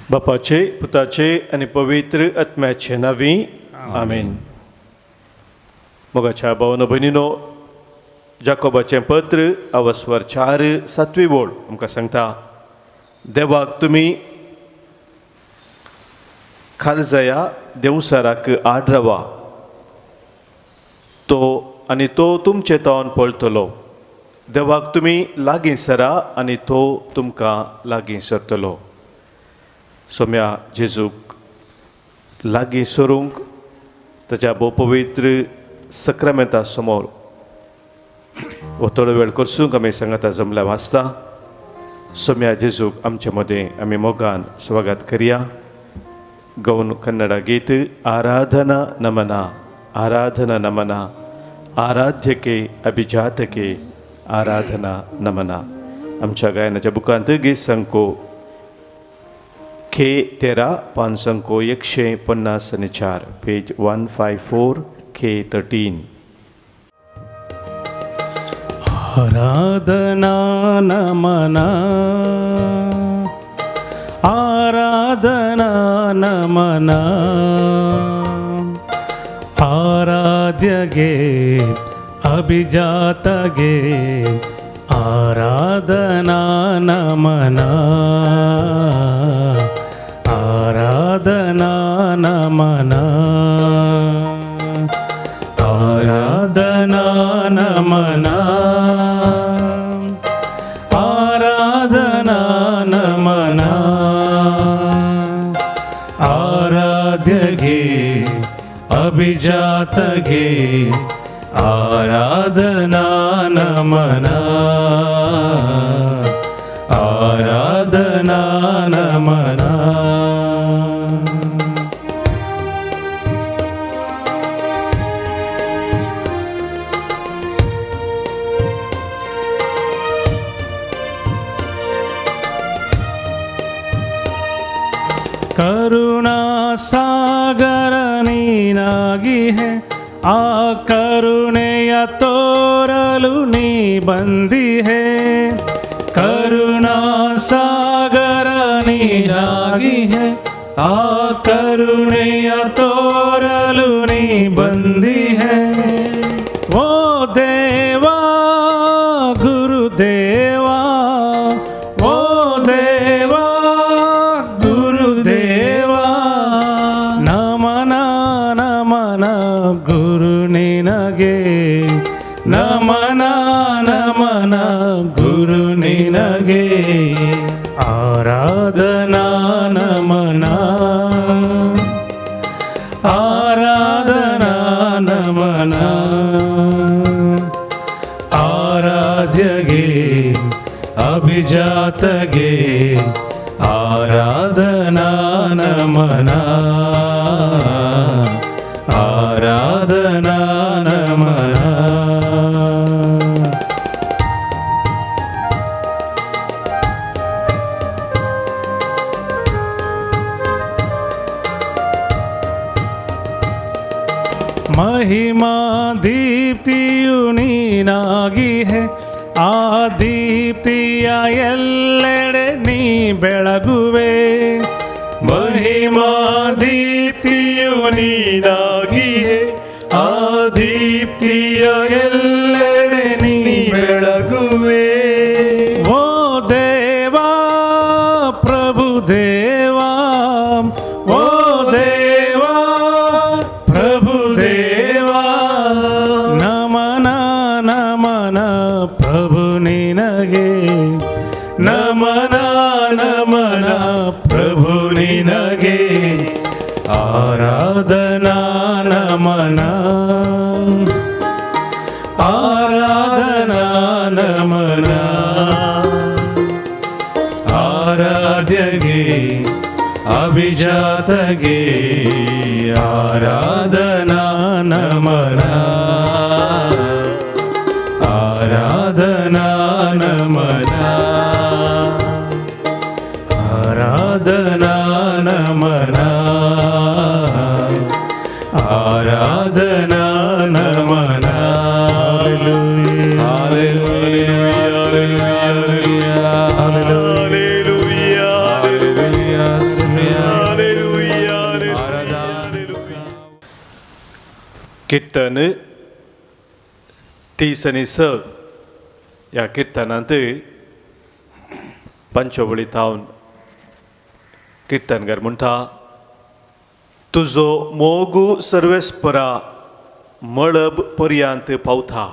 बापाचे, पुताचे आनी पवित्र आत्म्याचे नांवी आमेन. मोगाच्या भावनो भयणीनो, जाकोबाचें पत्र अवस्वर 4 सातवी वोळ आमकां सांगता, देवाक तुमी खालजया देंवसाराक आड रावा, तो आनी तो तुमचे तोंड पळतलो. देवाक तुमी लागीं सरा आनी तो तुमकां लागीं सरतलो. सोम्या जेजूक लागीं सरूंक ताच्या भोवपवित्र सक्रामेंता समोर हो थोडो वेळ करसूंक आमी सांगाता जमल्या वाचता. सोम्या जेजूक आमचे मदें आमी मोगान स्वागत करया. गौन कन्नडा गीत आराधना नमना, आराधना नमना, आराध्यके अभिजातके आराधना नमना. आमच्या गायनाच्या बुकांत गीत संको के 13 पान संको 154, पेज 154 के 13. आराधना नमना, आराधना नमना, आराध्यगे अभिजातगे आराधना नमना, आराधना नमना, आराधना नमना, आराधना नमना, आराध्यगे अभिजातगे आराधना नमना, आराधना नमना. करुणा सागर ನೀನಾಗಿಹೆ, ಆ ಕರುಣೆಯ ತೋರಲು ನೀ ಬಂದಿಹೆ. ಕರುಣಾ ಸಾಗರ ನೀನಾಗಿಹೆ, ಆ ಕರುಣೆಯ ತೋರಲು ನೀ ಬಂದಿಹೆ. ಓ ದೇವಾ ಗುರುದೇವಾ, ಓ ದೇವಾ ಗುರುದೇವಾ, ನಮನ ನಮನ ಗುರು ನಿನಗೆ, ನಮನ ನಮನ ಗುರು ನಿನಗೆ, ಆರಾಧನಾ ನಮನ, ಆರಾಧನಾ ನಮನ, ಆರಾಧ್ಯಗೆ ಅಭಿಜಾತಗೆ ಆರಾಧನಾ ನಮನ, ಆರಾಧನಾ ನಮನ. ಮಹಿಮಾ ದೀಪ್ತಿಯು ನೀನಾಗಿಹೆ, ಆ ದೀಪ್ತಿಯ ಎಲ್ಲೆಡೆ ನೀ ಬೆಳಗುವೆ. ಮಹಿಮಾ ದೀಪ್ತಿಯು ನೀನಾಗಿಹೆ, ಆ ದೀಪ್ತಿಯ ಎಲ್ಲೆಡೆ ನೀ ಬೆಳಗುವೆ. ಓ ದೇವಾ ಪ್ರಭು ದೇವಾ, ಓ ದೇವಾ ಪ್ರಭು ದೇವಾ, ನಮನ ನಮನ ಪ್ರಭು ನಿನಗೆ, ನಮನ ನಮನ ಪ್ರಭು ನಿನಗೆ, ಆರಾಧನಾ ನಮನ, ಆರಾಧನಾ ನಮನ, ಆರಾಧ್ಯಗೆ ಅಭಿಜಾತಗೆ ಆರಾಧನಾ ನಮನ, ಆರಾಧನಾ ನಮನ, ಆರಾಧನಾ ನಮನ, ಆರಾಧನಾ ನಮನ. Hallelujah, hallelujah, hallelujah. कीर्तन 30 आनी 6 ह्या किर्तनांत पंचवळी थावन किर्तनकार म्हणटा, तुजो मोगू सर्वेस्परा मळब पर्यांत पावता,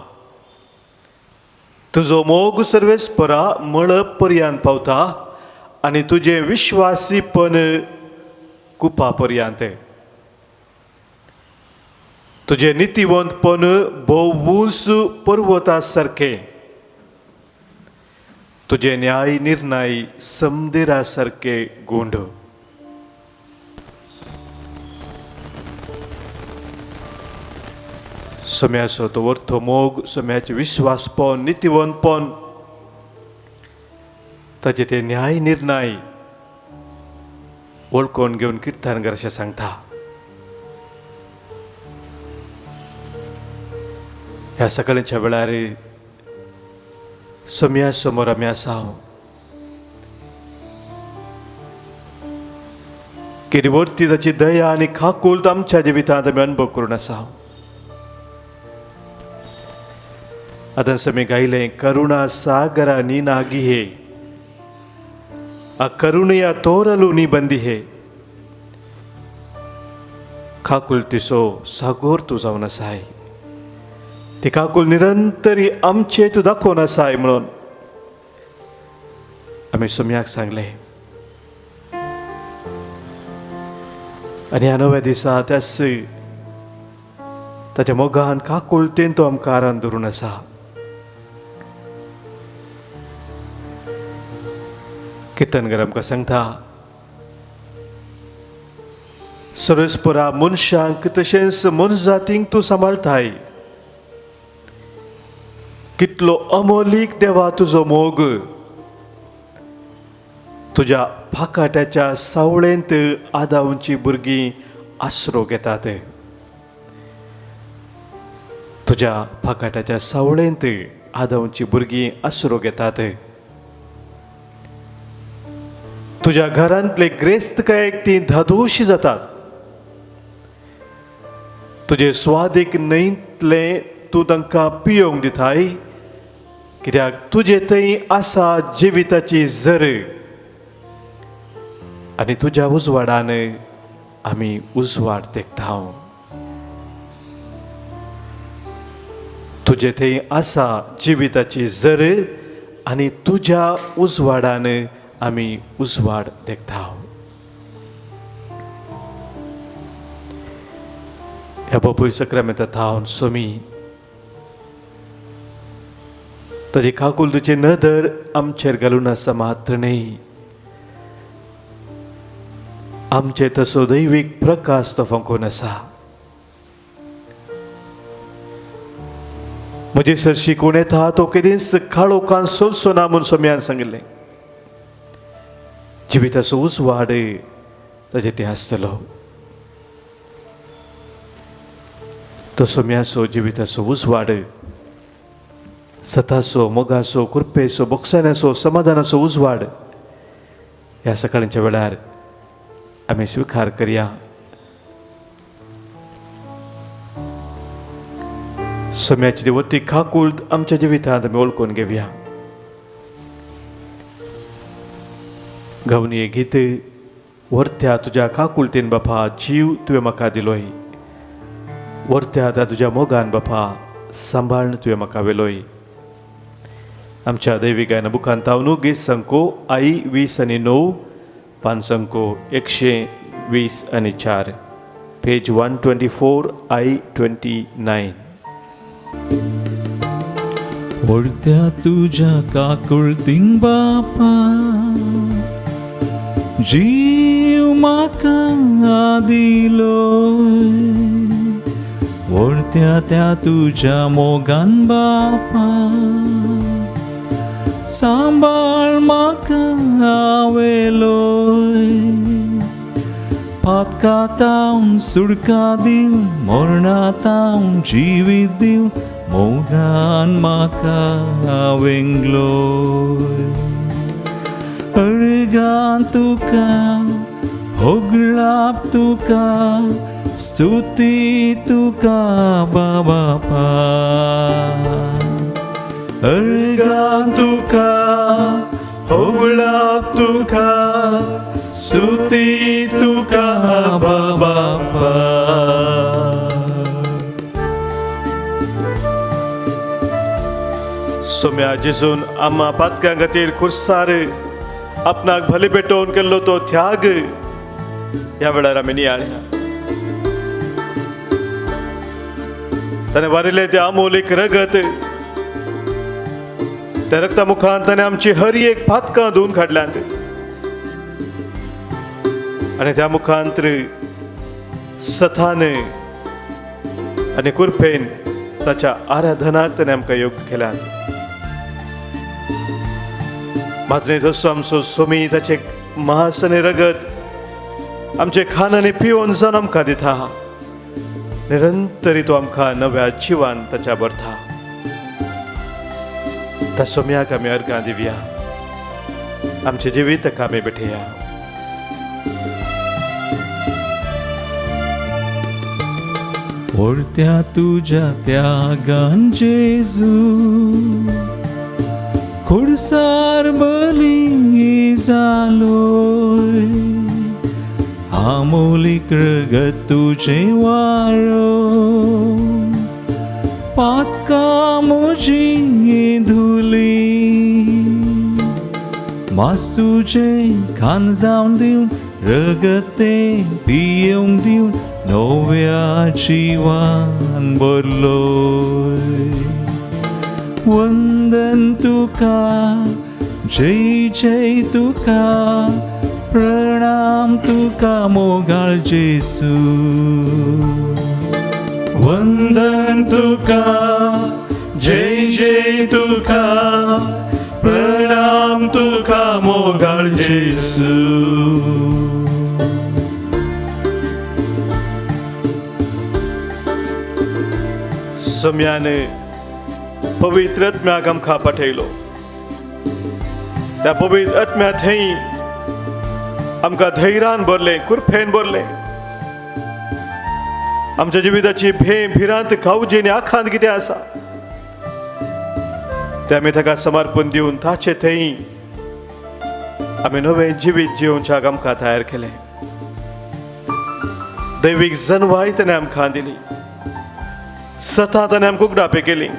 तुजो मोग सर्वेस्परा मळब पर्यांत पावता आनी तुजें विश्वासीपण कुपा पर्यांत. तुजें नितीवंतपण भोव उंच पर्वता सारकें, तुजें न्याय निर्णय समदिरा सारके गुंड. सम्याचो तो वर्थो मोग, सम्याचें विश्वासपण, नितीवंतपण, ताजे ते न्याय निर्णय वळखून घेवन किर्तनकार अशें सांगता. ह्या सकाळच्या वेळार सम्या समोर आमी आसा. किरवरती ताची दया आनी खाकूल आमच्या जिवितांत आमी अनुभव करून आसा. आतां आमी गायलें, करुणा सागरा नी नागी हे, आ करुणया तोरलू नी बंदी हे. खाकूल तिसो सागोर तूं जावन आसाय, ती काकूल निरंतरी आमचे तूं दाखोवन आसाय म्हणून आमी सोम्याक सांगलें. आनी ह्या नव्या दिसा त्याच ताच्या मोगान काकुळतेन तो आमकां आरान धरून आसा. किर्तनकार आमकां सांगता, सरस्परा मनशांक तशेंच मनजातींक तूं सांबाळटाय. कितलो अमोलीक देवा तुजो मोग, तुज्या फाकाट्याच्या सावळेंत आदावची भुरगीं आसरो घेतात. तुज्या फाकाट्याच्या सावळेंत आदावची भुरगीं आसरो घेतात. तुज्या घरांतले ग्रेस्तकायेक तीं धादोशी जातात. तुजे स्वादीक न्हंयतलें तूं तांकां पियोवंक दिताय, कित्याक तुजे थंय आसा जिविताची जर आनी तुज्या उजवाडान आमी उजवाड देखता. तुजे थंय आसा जिविताची जर आनी तुज्या उजवाडान आमी उजवाड देखता. ह्या बापूय सक्रामेंता थावन सोमी ताजी काकूल तुजी नदर आमचेर घालून आसा मात्र न्हय, आमचे तसो दैवीक प्रकाश तो फांकून आसा. म्हजे सरशी कोण येता तो केदींच काळोखान सोलसो ना म्हूण सोम्यान सांगिल्लें. जिविताचो उजवाड ताजे तें आसतलो. तो सोम्याचो जिविताचो उजवाड, सताचो, मोगाचो, कृपेचो, बोगसाण्याचो, समाधानाचो उजवाड ह्या सकाळच्या वेळार आमी स्विकार करया. सोम्याची देवती खाकूल आमच्या जिवितांत आमी वळखून घेवया. गावनी गीत, वरत्या तुज्या काकुळतेन बापा जीव तुवें म्हाका दिलोय, वरत्या त्या तुज्या मोगान बापा सांबाळून तुवें म्हाका वेलोय. आमच्या दैवी गायना बुकान तावनू गीत संको आई 20 आनी 9, पान संको 124, पेज 124, I 29. वळत्या तुज्या काकुळतीन बापा जीव म्हाका दिलो, वळत्या त्या तुज्या मोगान बापा सांबाळ म्हाका वेलोय. पातकातावन सुडका दिवन, मरणातावन जिवीत दिवन, मोगान म्हाका वेंगलोय. अर्गां तुका, होगळाप तुका, स्तुती तुका बाबा, अर्गां तुका होगुळाप तुका, स्तुती तुका बाबा. सोम्या जेजून आम्हा पातक्यां खातीर खुर्सार आपणाक भले पेटोवन केल्लो तो त्याग ह्या वेळार आमी नियाळ्या. ताणें वारिल्लें तें अमोलीक रगत, त्या रक्ता मुखान ताणें आमची हर एक पातकां धुवन काडल्यांत आनी त्या मुखांत सथान आनी कुरपेन ताच्या आराधनाक ताणें आमकां योग्य केल्यात. मात्र जसो आमचो सोमी ताचें मांस आनी रगत आमचें खाण आनी पिवन जावन आमकां दिता, निरंतरी तो आमकां नव्या जिवान ताच्या भरता. त्या सोम्याक आमी अर्गां दिवया, आमचें जिवीत ताका आमी भेटया. व्हडत्या तुज्या त्यागान जेजू खुर्सार बली जालोय, आमोलीक रगत तुजें वारो पातकां म्हजी धुली, मास तुजें खाण जावन दिवन रगत तें पियेवंक दिवन नव्या जिवान भरलोय. वंदन तुका, जय जय तुका, प्रणाम तुका मोगाळ जेसू. वंदन तुका, जय जय तुका, प्रणाम तुका मोगाळ जेसू. सोम्यान पवित्र आत्म्याक आमकां पाठयलो, त्या पवित्र आत्म्या थंय आमकां धैर्यान भरलें, कुरफेन भरलें. आमच्या जिविताची भे भिरांत कावजी आनी आखांत कितें आसा तें आमी ताका समर्पण दिवन ताचे थंय आमी नवें जिवीत जिवच्याक आमकां तयार केलें. दैवीक जनवाय ताणें आमकां दिली, सता ताणें आमकां उगडापे केली.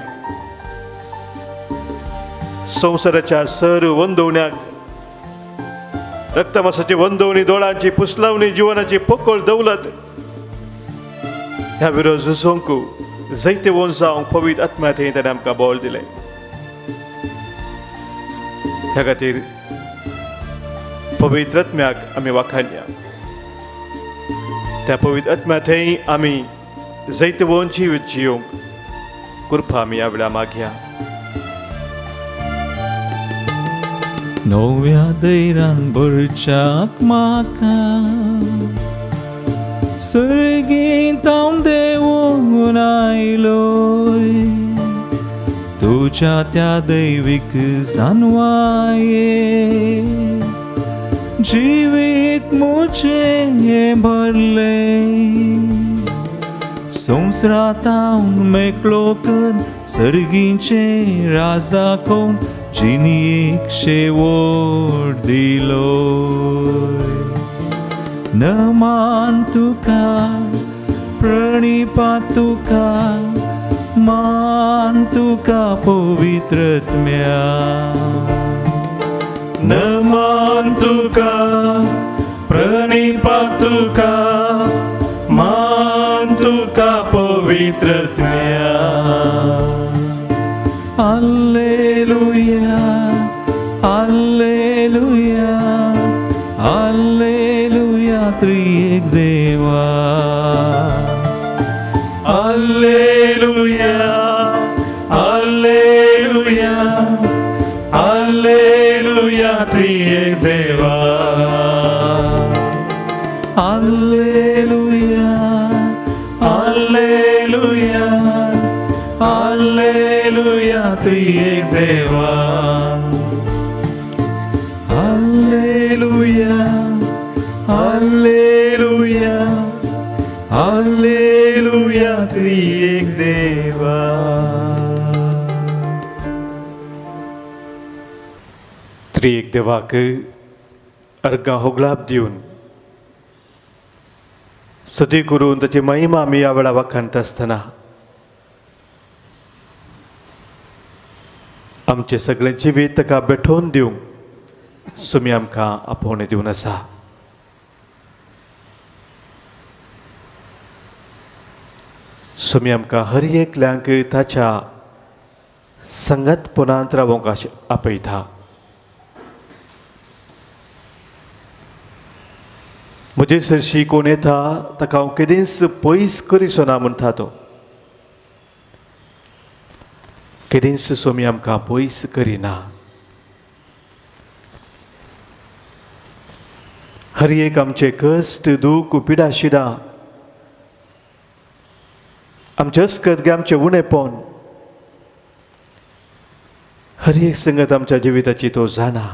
संवसाराच्या सर वंदवण्याक, रक्तमासाची वंदवणी, दोळांची पुसलावणी, जिवनाची पोकळ दौलत ह्या विरोध झुजोवंक जैतेवंत जावंक पवित्र आत्म्या थंय ताणें आमकां बळ दिलें. ह्या खातीर पवित्र आत्म्याक आमी वाखाणया. त्या पवित्र आत्म्या थंय आमी जैतवंत जिवीत जियोवंक कृपा आमी ह्या वेळार मागया. नव्या दैरान भरच्याक म्हाका सर्गींत हांव देंवून आयलोय, तुज्या त्या दैवीक जानवाये जिवीत म्हजें भरलें. संवसारांत हांव मेकळो कर सर्गीचें राज दाखोवन जिणेक शेवट दिलोय. नमान तुका, प्रणिपात तुका, मान तुका पवित्र आत्म्या. नमान तुका, प्रणिपात तुका, मान तुका पवित्र आत्म्या. Alleluia, alleluia, alleluia त्रिएक देवा. Alleluia, alleluia, alleluia त्रिएक देवा. Alleluia, alleluia, alleluia त्रिएक देवा. Alleluia, alleluia, हालेलुया त्रिएक देवा. त्रिएक देवाक अर्गां होगळाप दिवन सदी करून ताची महिमा आमी ह्या वेळा वाखाणता आसतना आमचें सगळें जिवीत ताका बेठोवन दिवंक सुमी आमकां आपोवणें दिवन आसा. सुमी आमकां हर एकल्यांक ताच्या संगतपणांत रावोंक आपयता. म्हजे सरशी कोण येता ताका हांव केदींच पयस करिसो ना म्हणटा तो. केदींच सोमी आमकां पयस करिना. हर एक आमचे कश्ट दूख पिडा शिडा आमचे अस्कत गे आमचें उणेपण हर एक संगत आमच्या जिविताची तो जाणा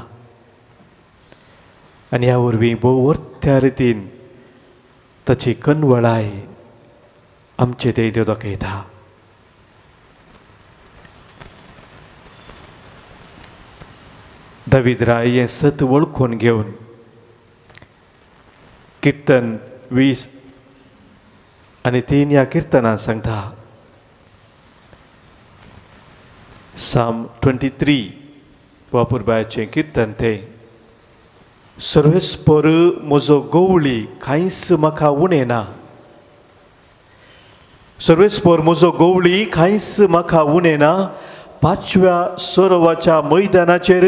आनी ह्या वरवीं भोव वर्त्या रितीन ताची कनवळाय आमचे ते त्यो दाखयता. दावीद राय हें सत वळखून घेवन किर्तन 20 आनी 3 ह्या किर्तनान सांगता. साम 23 वापुरबायाचें किर्तन तें. सर्वेस्पर म्हजो गवळी कांयच म्हाका उणें ना. सर्वेस्पर म्हजो गवळी कांयच म्हाका उणें ना. पांचव्या सरोवाच्या मैदानाचेर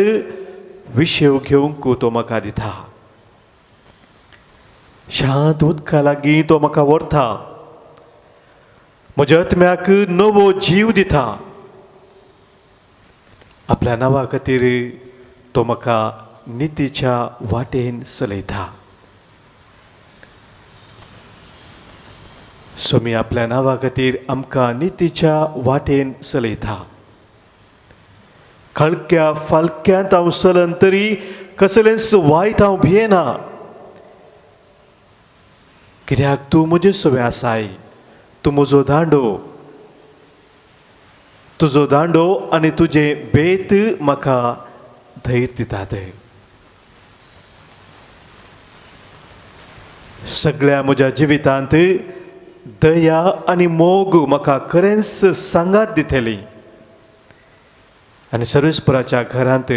विशेव घेवंक तो म्हाका दिता. शांत उदका लागीं तो म्हाका व्हरता. म्हज्या आत्म्याक नवो जीव दिता. आपल्या नांवा खातीर तो म्हाका नितीच्या वाटेन चलयता. स्वामी आपल्या नांवा खातीर आमकां नितीच्या वाटेन चलयता. खळक्या फालक्यांत हांव चलन तरी कसलेंच वायट हांव भियेना. कित्याक तूं म्हजे सवे आसाय. तूं म्हजो दांडो. तुजो दांडो आनी तुजें बेत म्हाका धैर्य दितात. सगळ्या म्हज्या जिवितांत दया आनी मोग म्हाका खरेंच सांगात दितली आनी सर्वेस्पराच्या घरांत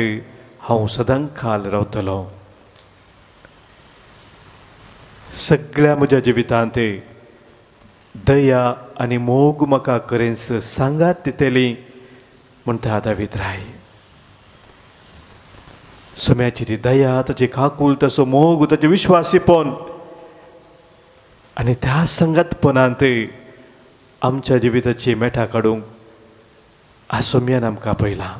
हांव सदांकाल रावतलो. सगळ्या म्हज्या जिवितांत दया आनी मोग म्हाका खरेंच सांगात दितली म्हणटा दावीद राय. सम्याची ती दया, ताची काकूल, ताचो मोग, ताचें विश्वासीपण आनी त्या संगतपणांत आमच्या जिविताची मेठां काडूंक आसोम्यान आमकां पळयलां.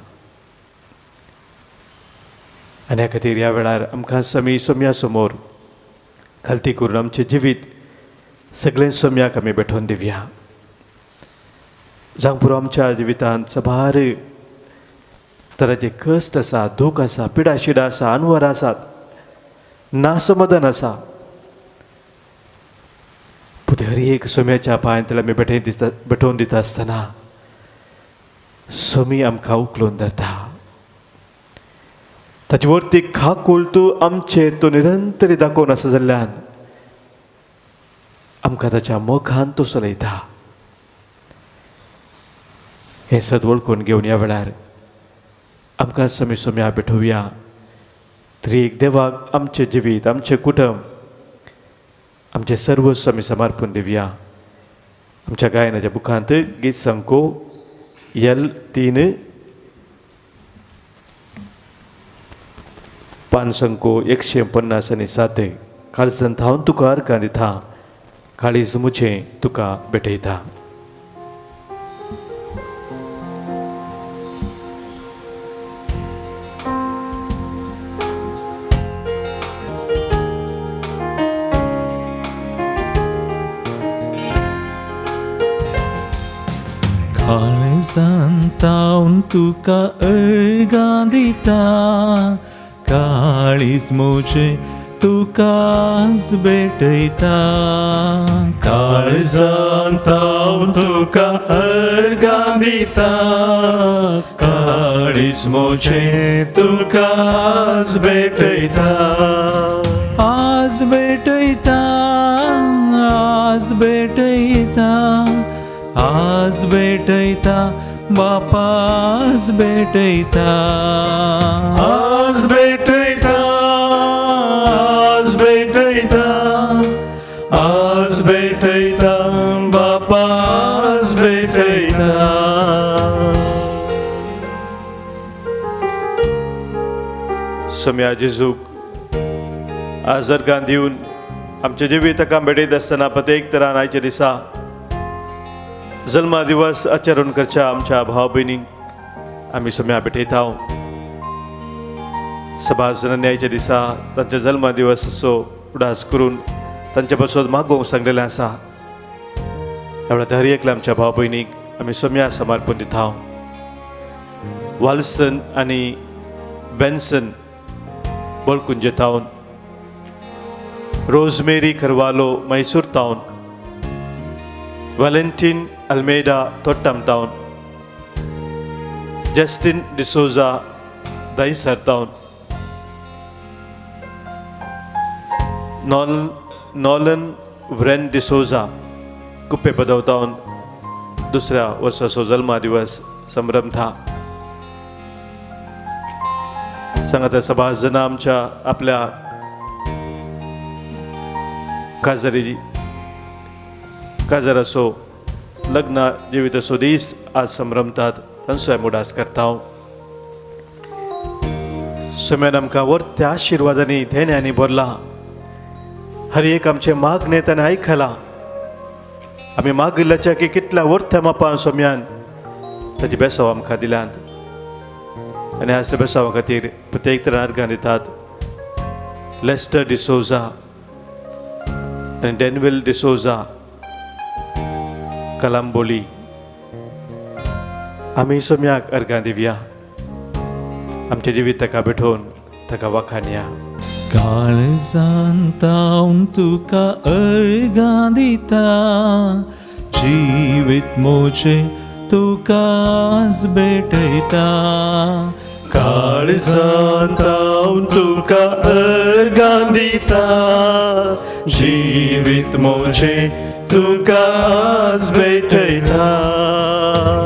आनी ह्या खातीर ह्या वेळार आमकां समी सोम्या समोर खालती करून आमचें जिवीत सगळें सोम्याक आमी बेठोवन दिवया. जावंक पुरो आमच्या जिवितांत साबार तराचे कश्ट आसा, दूख आसा, पिडा शिडा आसा, अनवर आसात, नासमाधान आसा. पूण हर एक सोम्याच्या पांयांतल्यान आमी बेठे दिता बेठोवन दिता आसतना सोमी आमकां उखलून धरता. ताचे वरती खाकूल तूं आमचेर तो निरंतर दाखोवन आसा जाल्ल्यान आमकां ताच्या मोगान तो चलयता. हें सद वळखून घेवन ह्या वेळार आमकां समी सोम्या बेठोवया. त्रिएक देवाक आमचें जिवीत, आमचें कुटुंब, आमचें सर्वस्व आमी समर्पण दिवया. आमच्या गायनाच्या बुकांत गीत संको L 3 पान संको 150 आनी 7. काळजान थावन तुका अर्गां दिता, काळीज मुचें तुका भेटयता. काळजान तावन तुका अर्गां दिता, काळीज म्हजें तुकाच भेटयता. काळजान काळजांत हांव तुका अर्गां दिता, काळीज म्हजें तुका आज भेटयता. आज भेटयता, आज भेटयता, आज भेटयता बापा, आज भेटयता. आज भेटयता, आज भेटयता, आज भेटयता बापा, आज भेटयता. सम्या जेजूक आज अर्गां दिवन आमचे जिवीत ताका भेटयत आसतना प्रत्येक तरान आयच्या दिसा जल्मा दिवस आचरण करच्या आमच्या भाव भयणींक आमी सम्या भेटयता. सभास जाणांनी आयच्या दिसा तांच्या जल्मा दिवसाचो उडास करून तांच्या पासत मागोवंक सांगलेलें आसा. ह्या वेळार हर एकल्या आमच्या भाव भयणीक आमी सम्या समर्पण दिता. वाल्सन आनी Benson बळकुंजे town, Rosemary Carvalho Mysore town, Valentin Almeida Thottam town, Justin D'Souza Dahisar town, Nolan Wren D'Souza Quepem पदव town दुसऱ्या वर्साचो जल्मा दिवस संभ्रमता. सांगात सभास जणां आमच्या आपल्या काजरी काजराचो लग्न जिविताचो दीस आज संभ्रमतात, तांचो आमी उडास करता. सम्यान आमकां वर्त्या आशिर्वादांनी धेण्यांनी भरला. हर एक आमचें मागणें ताणें आयकलां. आमी मागिल्ल्याच्या की कितल्या वर्त्या मापान सोम्यान ताची बेसांव आमकां दिल्यांत आनी आज त्या बेसांवा खातीर प्रत्येक तरान अर्गां दितात. लेस्टर डिसोजा आनी डेनवेल डिसोजा कलांबोली आमी सोम्याक अर्गां दिवया. आमचें जिवीत ताका भेटोवन ताका वाखाणया. काळजांत हांव तुका अर्गां दिता, जिवीत म्हजें तुका आज भेटयता. काळजांत हांव तुका अर्गां दिता, जिवीत म्हजें तुका आज भेटयता.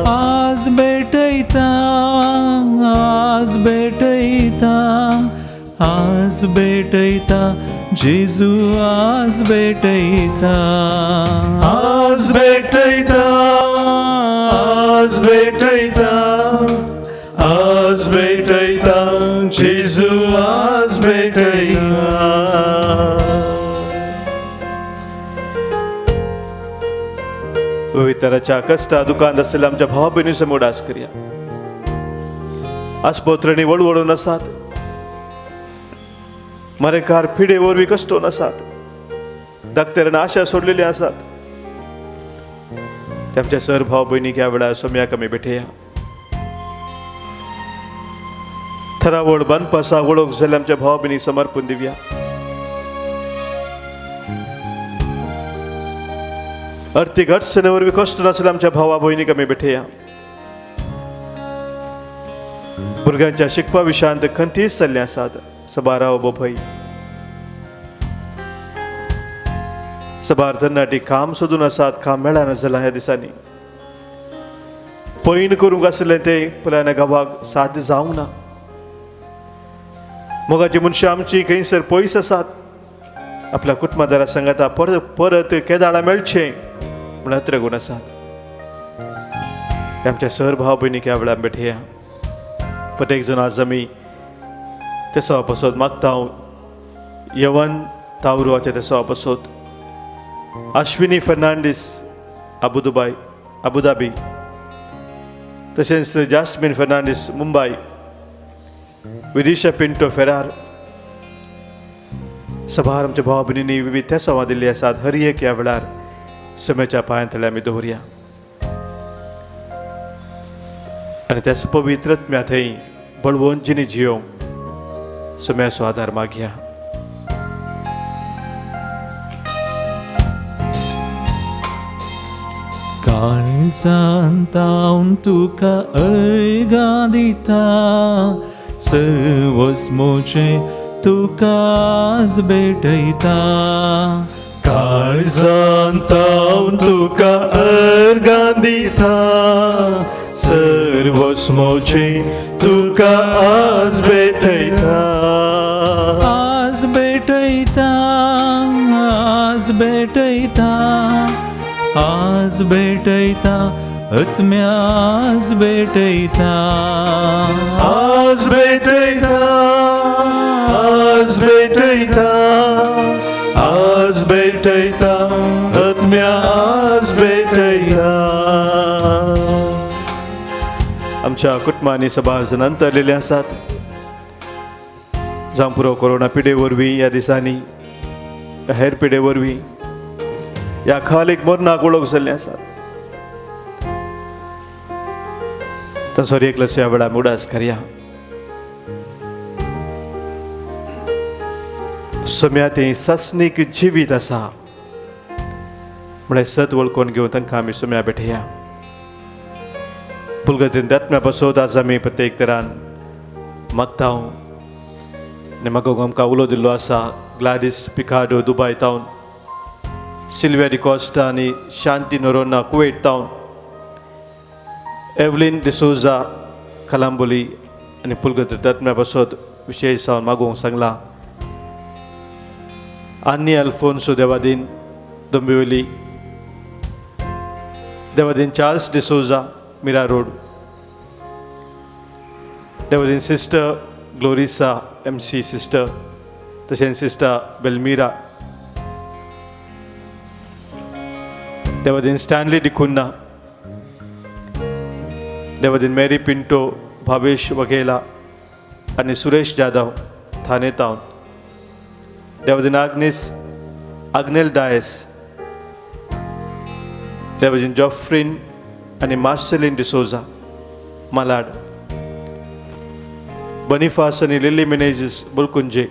आज भेटयता, आज भेटयता, आज भेटयता जेजू, आज भेटयता. आज भेटयता, आज भेटयता, आज भेटयता जेजू, आज भेटयता. विविध तराच्या कश्टा दुकान आशिल्ल्या आमच्या भाव भयणी समोर उडास करया. आस्पत्रेंनी वळवळून आसात, मरेकार पिडे वरवीं कश्टोन आसात, धाकटेरान आशा सोडलेली आसात. आमच्या सर भाव भयणीक ह्या वेळार सोम्याक आमी भेटया. थरावळ बांदपासा वळख जाल्यार आमच्या भाव भयणीक समर्पण दिवया. अर्थीक अडचणे वरवीं कश्ट नासल्या आमच्या भावा भयणीक आमी भेटया. भुरग्यांच्या शिकपा विशयांत खंतीच जाल्ले आसात. सबाराव बोभय सबार तरणाटी काम सोदून आसात, काम मेळना जालां. ह्या दिसांनी पैन करूंक आसलें तें पल्यान गांवाक साध्य जावंक ना. मोगाची मनशां आमची खंयसर पयस आसात. आपल्या कुटुंबादारा सांगाता परत परत केदाळा मेळचें म्हूण अत्रेगून आसात. आमच्या सर भाव भयणीक ह्या वेळार भेटया. प्रत्येक जण आज आमी ते सवा पासत मागता. यवन तावरुवाचे ते सवा पासत, Ashwini Fernandes Abu Dubai Abu Dhabi, तशेंच जास्मिन फर्नांडीस मुंबय, विदिशा पिंटो फेरार, सभार आमच्या भाव भयणींनी विविध तेसांवां दिल्ली आसात. हर एक ह्या वेळार सम्याच्या पांयांतले आमी दवरया आनी त्याच पवित्र आत्म्या थंय बळवंत जिणी जियोवंक सम्याचो आदार मागया. काळजांत तावन तुका अर्गां दिता, सर्वस्मोचें तुकाच भेटयता. काळजांत तावन तुका अर्गां दिता, सर्वस्मोचें तुका आज भेटयता. आज भेटयता, आज भेटयता, आज भेटयता, आत्म्या आज भेटयता. आज भेटयता, आज भेटयता, आज भेटयता, आत्म्या आज भेटयता. आमच्या कुटुंबांनी सभार जण अंतरलेले आसात. जावं पुरो कोरोना पिडे वरवीं ह्या दिसांनी, हेर पिडे वरवीं ह्या खालीक मरणाक वळख जाल्ले आसात. तसो एकलस ह्या वेळार उडास करया. सम्या तें सासणीक जिवीत आसा म्हळ्यार सत वळखून घेवन तांकां आमी सम्या भेटया. पुलगतीन आत्म्या पासत आज आमी प्रत्येक तरान मागता आनी मागूंक आमकां उलो दिल्लो आसा. ग्लाडीस पिकाडो दुबाय तावन, सिल्विया डिकॉस्टा आनी शांती नोरोना कुवेट तावन, एवलीन डिसोजा कलांबोली आनी पुलगत आत्म्या पासत विशेश जावन मागूंक सांगलां. आनी अल्फोन्सो देवादीन दोंबिवली, देवादीन चार्ल्स डिसोजा मीरा रोड, देवादीन सिस्टर ग्लोरिसा MC sister, तशेंच सिस्टर बेलमिरा, देवादीन स्टॅनली डिकुन्ना, देवादीन मेरी पिंटो, भावेश वघेला आनी सुरेश जाधव थाने तावन, देवादीन आग्नेस आग्नेल डायस, देवादीन जॉफ्रीन आनी मार्सेलीन डिसोजा मलाड, बनिफास आनी लिली मिनेजीस बुलकुंजे,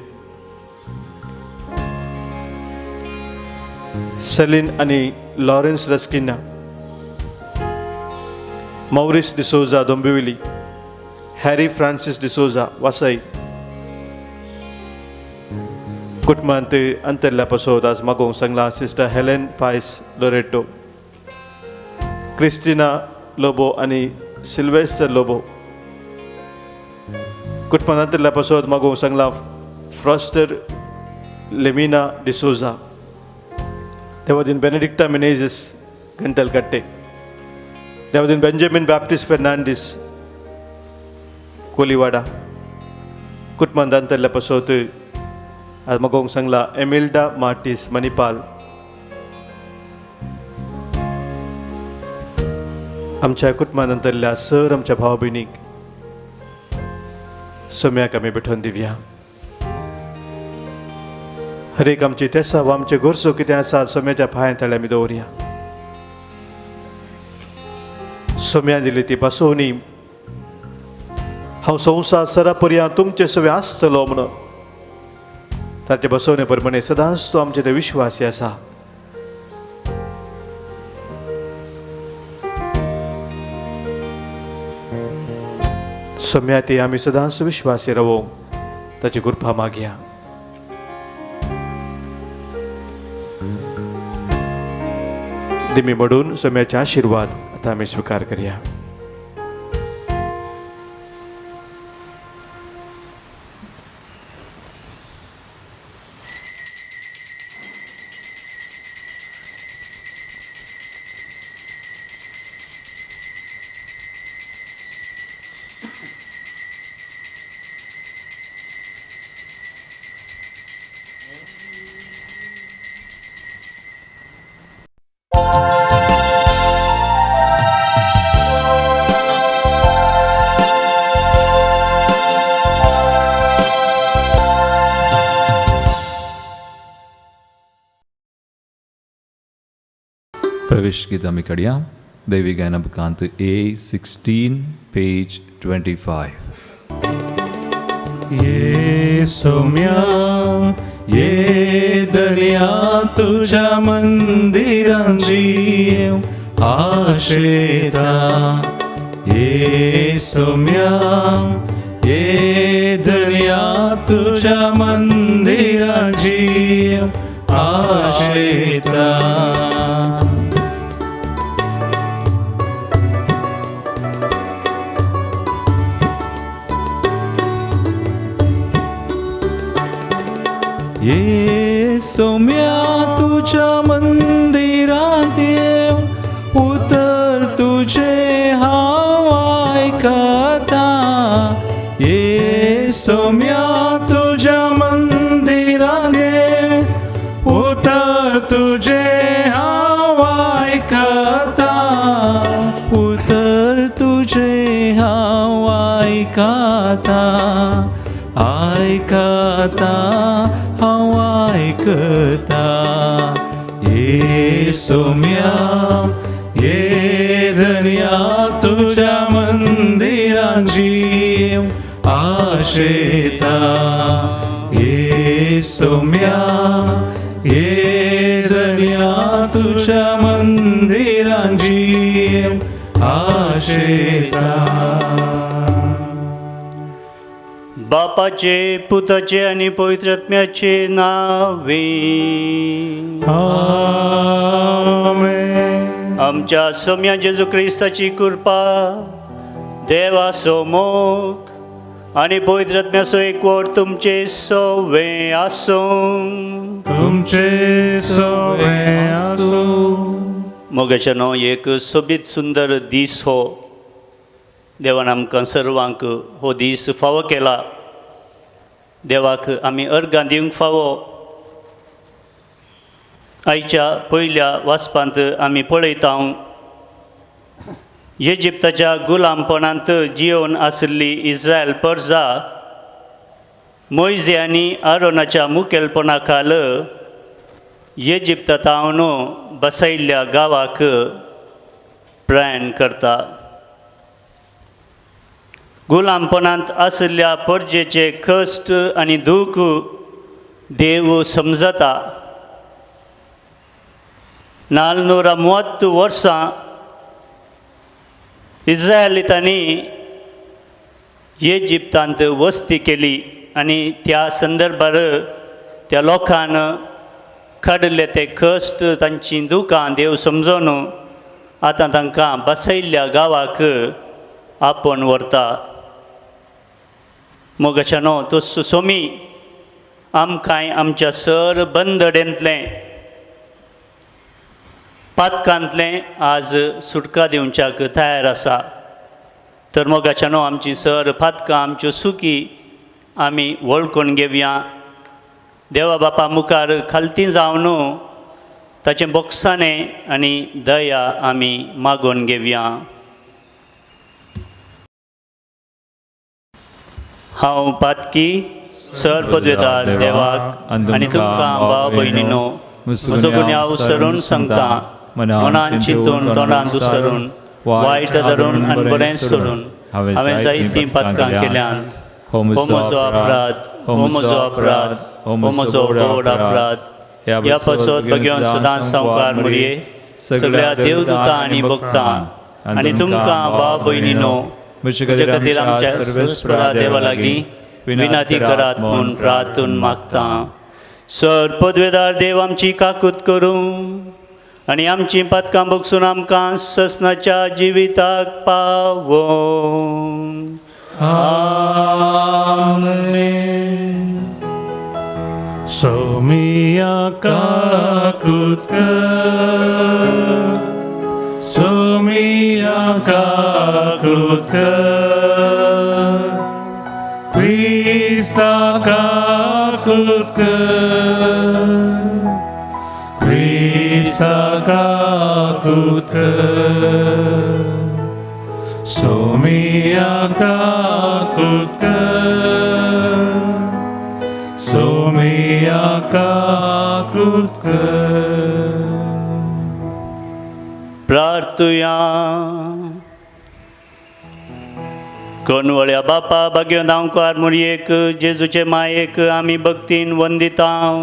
सेलीन आनी लॉरेन्स रस्किन्हा, मौरिस डिसोजा दोंबिवली, हॅरी फ्रांसीस डिसोजा वासई. कुटुंबांत अंतरल्या पासत आज मागोवंक सांगलां sister Helen Pais Loreto, Christina Lobo आनी सिल्वेस्टर लोबो. कुटुंबांत अंतरल्या पासत मागोवंक सांगलां फ्रॉस्टर लेमिना डिसोजा, देवादीन बेनेडिक्टा मिनेजीस गंटलकट्टे, देवादीन बेंजामीन बॅप्टिस्ट फेर्नांडीस कोलीवाडा. कुटुंबांत अंतरल्या पासत आज मागोवंक सांगलां एमिल्डा मार्टीस मणिपाल. आमच्या कुटुंबांत अंतरल्या सर आमच्या भाव भयणीक सम्याक आमी भेटोवन दिवया. हरेक आमची तेसाव आमचे गरजो कितें आसा सम्याच्या पांयां तळ्या आमी दवरया. सम्या दिली ती बसोवणी हांव संवसार सरा पर्यंत तुमचे सवे आसतलो म्हणून ताचे बसवणे प्रमाणे सदांच तो आमचे ते विश्वासी आसा. सम्या ती आमी सदांच विश्वासी रावोवंक ताची कृपा मागया. दिमी म्हणून सम्याचे आशिर्वाद आतां आमी स्विकार करया. प्रवेश गीत आमी काडया दैवी गायना बुकांत A16 page 25. ये सोम्या ये दर्या तुझ्या मंदिरांची आशेता. ये सोम्या ये धनया तुझ्या मंदिराची आशेता. ये सोम्या तुझ्या मंदिरांत येवन उतर तुझे हांव आयकता. ये सोम्या तुझ्या मंदिरांत येवन उतर तुझे हांव आयकता. उतर तुझे हांव आयकता, आयकता हांव आयकता. ये सोम्या ये धनया तुझ्या मंदिरांची आशेता. ये सोम्या ये धनया तुझ्या मंदिरांची आशेता. बापाचे पुताचे आनी पवित्र आत्म्याचे नावे आमेन. आमच्या सोम्या जेजू क्रिस्ताची कृपा, देवाचो मोग आनी पवित्र आत्म्याचो एकवट तुमचे सवे आसूं. तुमचे सवे आसूं. मोगाच्यानो एक सोबीत सुंदर दीस हो. देवान आमकां सर्वांक हो दीस फावो केला. देवाक आमी अर्गां दिवंक फावो. आयच्या पयल्या वाचपांत आमी पळयता इजिप्ताच्या गुलामपणांत जियोवन आशिल्ली इस्रायल परजा मोयजे आनी आरोनाच्या मुखेलपणा खाल इजिप्तांत बसयल्ल्या गांवाक प्रयाण करता. गुलामपणांत आशिल्ल्या परजेचे कश्ट आनी दूख देव समजता. 430 वर्सां इस्रायलितांनी इजिप्तांत वस्ती केली आनी त्या संदर्भार त्या लोकान काडिल्ले ते कश्ट, तांची दुकां देव समजून आतां तांकां बसयल्ल्या गांवाक आपोवन व्हरता. मोगाच्यानो तो सोमी आमकांय आमच्या सर बंदडेंतलें पातकांतलें आज सुटका दिवच्याक तयार आसा. तर मोगाच्यानो आमची सर पातकां, आमच्यो सुकी आमी वळखून घेवया. देवा बापा मुखार खालती जावन ताचें बोगसाणें आनी दया आमी मागोवन घेवया. हांव पातकी सर पदवेदार देवाक आनी तुमकां भाव भयणीनो म्हजो गुन्यांव सरून सांगता. मनान चिंतून तोंडान दुसरून वायट धरून आनी बरें सोडून हांवें जायतीं पातकां केल्यांत. हो म्हजो अपराध, हो म्हजो अपराध, हो म्हजो व्हड अपराध. ह्या पासत भगवान सदांच सावकार मुरये सगळ्या देवदूतां आनी भक्तां आनी तुमकां भाव भयणीनो म्हजे खातीर आमच्या सर्वेस्परा देवा लागीं विनंती करात म्हूण प्रार्थून मागता. सर पदवेदार देव आमची काकूत करूं आनी आमचीं पातकां बगसून आमकां ससनाच्या जिविताक पावोवं. आमेन. सोमिया काकूत कर, सोमिया काकूत कर, क्रिस्ता काकूत कर, क्रिस्ता काकूत कर, सोमिया काकूत कर, सोमिया काकूत कर. प्रार्थुया. कोणवळ्या बापा भाग्यो धांवकार मुरयेक जेजूचे मायेक आमी भक्तीन वंदितांव.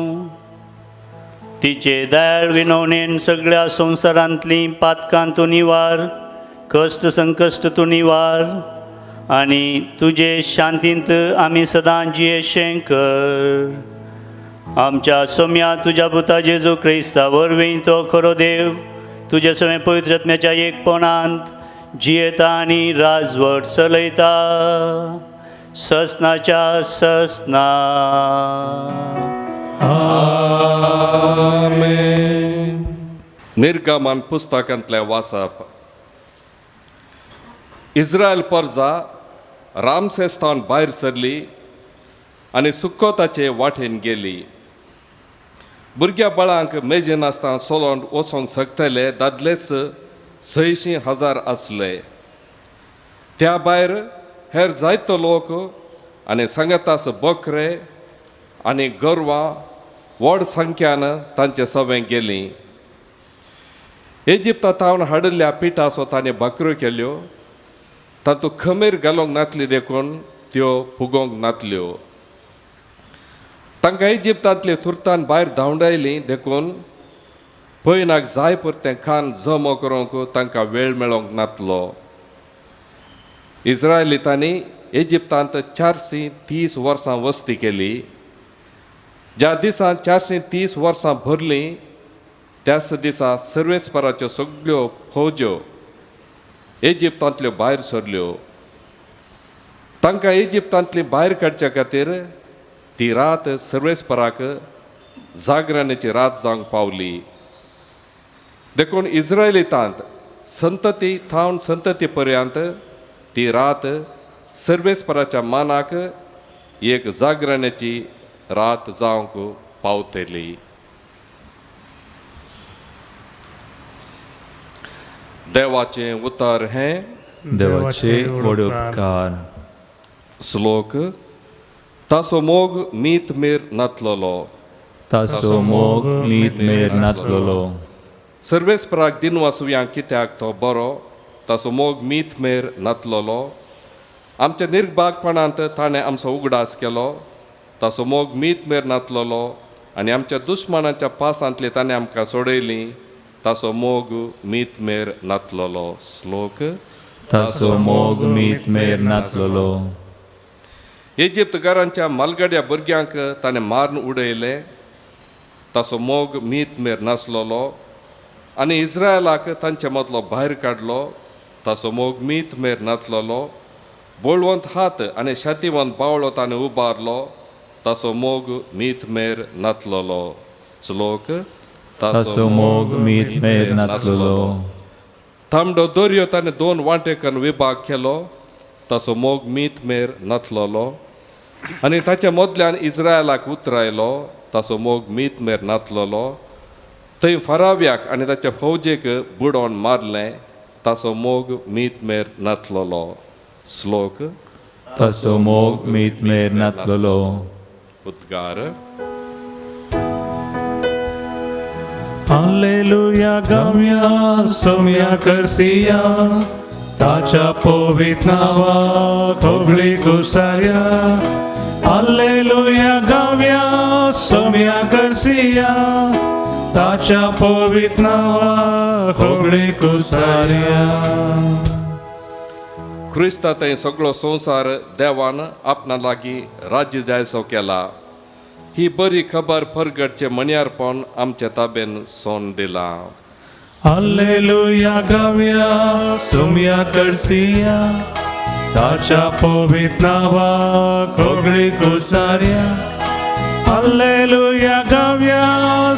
तिचे दयाळ विनवणेन सगळ्या संवसारांतलीं पातकां तूं निवार, कश्ट संकश्ट तूं निवार आनी तुजे शांतींत आमी सदां जियेशें कर. आमच्या सोम्या तुज्या पुता जेजू क्रिस्ता वरवीं तो खरो देव तुजे सवें पवित्र आत्म्याच्या एकपणांत जियेता आनी राजवट चलयता ससनाच्या ससना. आमेन. निर्गमन पुस्तकांतलें वाचप. इस्रायल परजा रामसेस्तान भायर सरली आनी सुक्कोताचे वाटेन गेली. भुरग्या बाळांक मेजेनासतना सोलोन वचोंक शकतले दादलेच 600,000 आसले. त्या भायर हेर जायतो लोक आनी सांगातास बकरे आनी गोरवां व्हड संख्यान तांचे सवें गेलीं. इजिप्ता थावन हाडिल्ल्या पिठाचो ताणें भाकऱ्यो केल्यो, तातूंत खमीर घालूंक नातली देखून त्यो फुगोवंक नातल्यो. तांकां इजिप्तांतले तुर्तान भायर धांवडायली देखून पयनाक जाय पुरतें खाण जमो करूंक तांकां वेळ मेळोंक नातलो. इस्रायलितांनी इजिप्तांत 430 वर्सां वस्ती केली. ज्या दिसा 430 वर्सां भरलीं त्याच दिसा सर्वेस्पराच्यो सगळ्यो फौज्यो इजिप्तांतल्यो भायर सरल्यो. तांकां इजिप्तांतली भायर काडच्या खातीर ती रात सर्वेस्पराक जागरणाची रात जावंक पावली. देखून इस्रायलितांत संतती थावन संतती पर्यंत ती रात सर्वेस्पराच्या मानाक एक जागरणाची रात जावंक पावतली. देवाचें उतर हें देवाचे व्हड उपकार. श्लोक. तासो मोग मीत मेर नातलोलो, तासो मोग मीत मेर नातलोलो. सर्वेस्पराक दिनवासुया कित्याक तो बरो, तासो मोग मीत मेर नातलोलो. आमच्या निर्भागपणांत ताणें आमचो उगडास केलो, तासो मोग मीत मेर नातलोलो. आनी आमच्या दुस्मानाच्या पासांतली ताणें आमकां सोडयली, तासो मोग मीत मेर नातलोलो. श्लोक. तासो मोग मीत मेर नातलोलो. इजिप्तकारांच्या मालगड्या भुरग्यांक ताणें मारून उडयलें, तासो मोग मीत मेर नासलोलो. आनी इस्रायलाक तांचे मदलो भायर काडलो, तासो मोग मीत मेर नातलोलो. बळवंत हात आनी शातीवंत बावळो ताणें उबारलो, तासो मोग मीत मेर नातलोलो. श्लोक. तासो मोग मीत मेर नातलोलो. तांबडो दर्यो ताणें दोन वांटेकन विभाग केलो, तासो मोग मीत मेर नातलोलो. आनी ताच्या मदल्यान इस्रायलाक उतरायलो, तासो मोग मीत मेर नातलोलो. थंय फराव्याक आनी ताच्या फौजेक बुडोवन मारलें, तासो मोग मीत मेर नातलोलो. श्लोक. तासो मोग मीत मेर नातलोलो. उद्गार. हालेलुया गावया सोम्या करसिया, ताच्या पवित्र नावाक होगळी कुसार्या. हालेलुया गावया सोम्या करसिया, ताच्या पवित्र नावाक होगळी कुसार्या. क्रिस्ता थंय सगळो संवसार देवान आपणा लागीं राज्य जायसो केला. ही बरी खबर परगटचें मन्यारपण आमच्या ताबेन सोन दिलां. हालेलुया गावया सोम्या करसिया, ताच्या पवित्र नावाक होगळी कुसार्या. हालेलुया गावया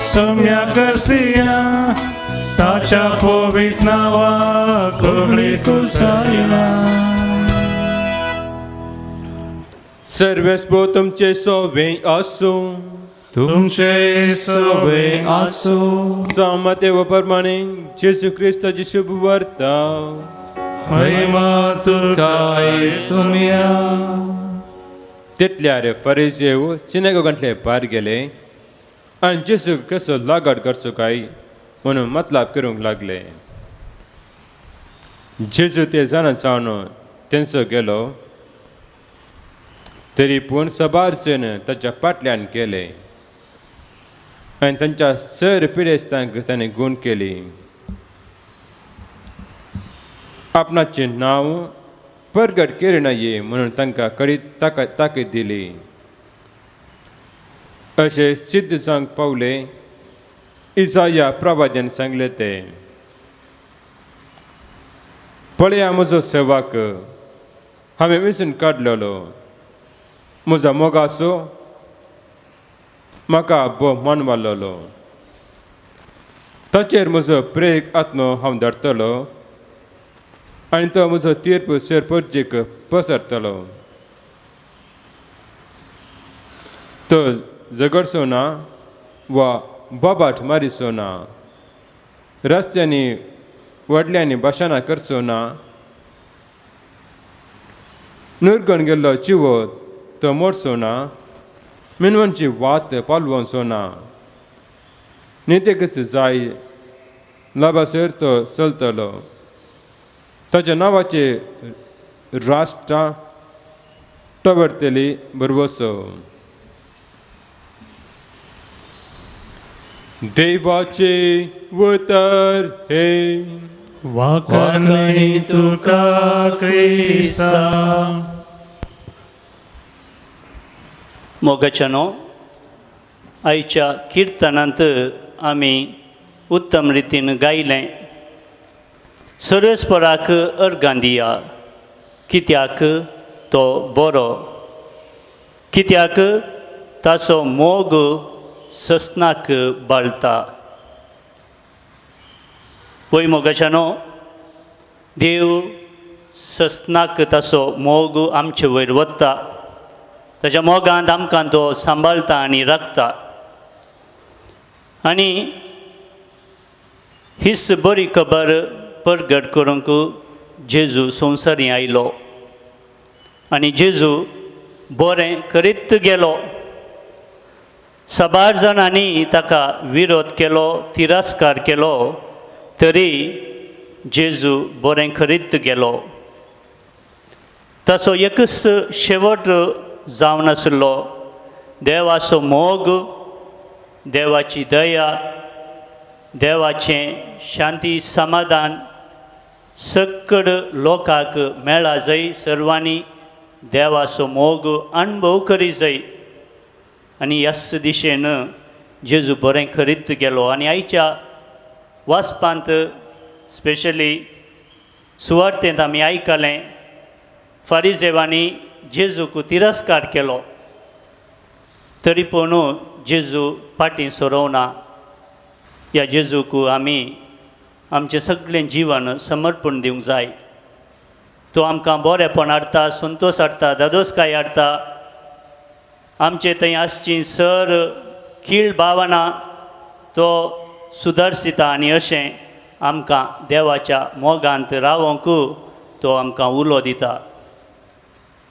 सोम्या करसिया, ताच्या पवित्र नावाक होगळी कुसार्या. सर्वेस्पर तुमचे सोवे आसूं, तुमचे सोवे आसूं. सामते प्रमाणे जेजू क्रिस्ताची शुभ वार्ता. महिमा तुका येसुम्या. तितल्यार फरिजेव सिनेगोगांतले भायर गेले आनी जेजूक कसो लागड करचो काय म्हणून मतलब करूंक लागले. जेजू ते जाणा जावन तेंचो गेलो, तरी पूण सबार जण ताच्या फाटल्यान गेले. आनी तांच्या सर पिडेस्तांक ताणें गूण केली. आपणाचें नांव परगट करिनाये म्हणून तांकां कडीत ताकद दिली. अशें सिद्ध जावंक पावले इजाया प्रवाद्यान सांगलें तें. पळया म्हजो सेवक हांवें वेंचून काडलेलो, म्हजो मोगासो म्हाका भोव मान मारलेलो. ताचेर म्हजो प्रेरीक आत्मो हांव धाडटलो आनी तो म्हजो तीर्प सरपंचीक पसरतलो. तो झगडचो ना वा बोबाट मारिचो ना, रस्त्यांनी व्हडल्यांनी भाशणां करचो ना. नुरगून गेल्लो चिवो तो मोडचो ना, मिनवणची वात पालवचो ना. नितेकच जाय लाभासर तो चलतलो. ताच्या नांवाचे राष्ट्रां टवरतली भरवसो. देवाचे उतर हे वाखाणणी तुका क्रिस्ता. मोगाच्यानो, आयच्या किर्तनांत आमी उत्तम रितीन गायलें सर्वेस्पराक अर्गां दिया, कित्याक तो बरो, कित्याक ताचो मोग ससनाक बाळता. पळय मोगाच्यानो, देव ससनाक ताचो मोग आमचे वयर वता, ताच्या मोगांत आमकां तो सांबाळता आनी राखता. आनी हीच बरी खबर परगट करूंक जेजू संवसारी आयलो आनी जेजू बरें करीत गेलो. साबार जाणांनी ताका विरोध केलो, तिरस्कार केलो, तरी जेजू बरें करीत गेलो. ताचो एकच शेवट जावन आसलो, देवाचो मोग, देवाची दया, देवाचें शांती समाधान सकड लोकांक मेळा जाय. सर्वांनी देवाचो मोग अणभव करी जाय. आनी ह्याच दिशेन जेजू बरें करीत गेलो. आनी आयच्या वाचपांत स्पेशली सुवार्तेंत आमी आयकलें, फारिजेवांनी जेजूक तिरस्कार केलो, तरी पूण जेजू फाटीं सरोवना. ह्या जेजूक आमी आमचें सगळें जिवन समर्पण दिवंक जाय. तो आमकां बरेपण हाडटा, संतोश हाडटा, धादोसकाय हाडटा. आमचे थंय आसची सर खीळ भावना तो सुदारसिता आनी अशें आमकां देवाच्या मोगांत रावोंक तो आमकां उलो दिता.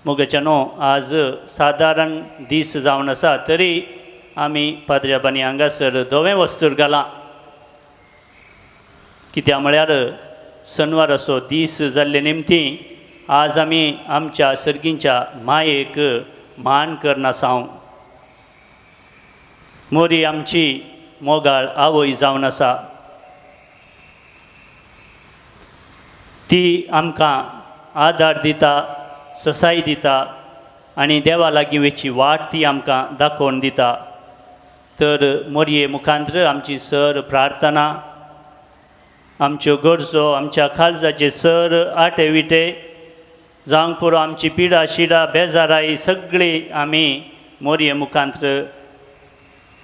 मोगाच्या न्हू, आज सादारण दीस जावन आसा, तरी आमी पाद्र्याबांनी हांगासर धवें वस्तूर घालां, कित्याक म्हळ्यार सनवाराचो दीस जाल्ले निमती आज आमी आमच्या सर्गींच्या मायेक मान करनासांव. मोरी आमची मोगाळ आवय जावन आसा, ती आमकां आदार दिता, ससाय दिता आनी देवा लागीं वचची वाट ती आमकां दाखोवन दिता. तर मोरये मुखांत्र आमची सर प्रार्थना, आमच्यो गरजो, आमच्या काळजाचे सर आटे विटे जावंक पुरो, आमची पिडा शिडा बेजाराय सगळी आमी मोरये मुखांत्र